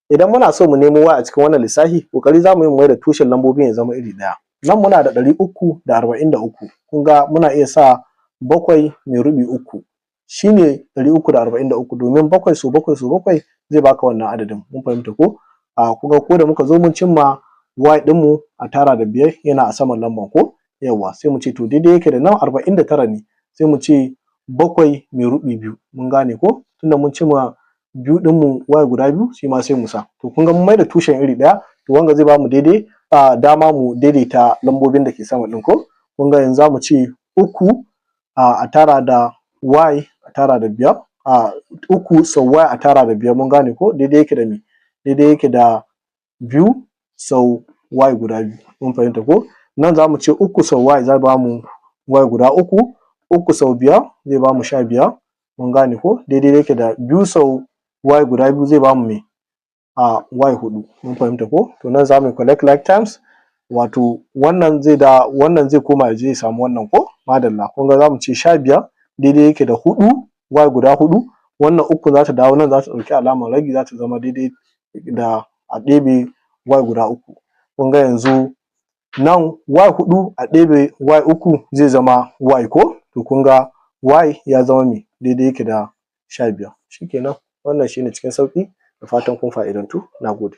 Idan muna so mu nemo y a cikin wannan lissafi, ƙoƙari za mu yi mu maida tushen lambobin ya zama iri ɗaya. Nan muna da 343. Kun ga muna iya sa bakwai mai ruɓi uku, shine 343, domin bakwai sau bakwai sau bakwai zai baka wannan adadin. Mun fahimta ko? Kun ga ko da muka zo mun cimma y ɗinmu a tara da biyar yana a saman lamban ko? Yawwa, sai mu ce to daidai yake da nan 49 ne, sai mu ce bakwai mai ruɓi biyu. Mun gane ko? Tunda mun cimma biyu ɗinmu y guda biyu, shi ma sai mu sa. To kun ga mun maida tushen iri ɗaya, to wanga zai bamu daidai dama mu daidaita lambobin da ke sama ɗin ko? Kun ga yanzu za mu ce uku a tara da y a tara da biyar, uku sau y a tara da biyar. Mun gane ko? Daidai yake da me? Daidai yake da biyu sau y guda biyu. Mun fahimta ko? Nan za mu ce uku sau y zai bamu y guda uku, uku sau biyar zai bamu 15. Mun gane ko? Daidai yake da biyu sau y guda biyu zai bamu me? Y huɗu. Mun fahimta ko? To nan za mu yi collect like terms, wato wannan zai da wannan zai koma ya je ya samu wannan ko? Madalla. Kun ga za mu ce 15 daidai yake da huɗu y guda huɗu, wannan uku za ta dawo nan, za ta ɗauki alamar ragi, za ta zama daidai da a ɗebe y guda uku. Kun ga yanzu nan y huɗu a ɗebe y uku zai zama y ko? To kun ga y ya zama me? Daidai yake da 15. Shikenan, wannan shine cikin sauƙi. Da fatan kun fa'idantu. Na gode.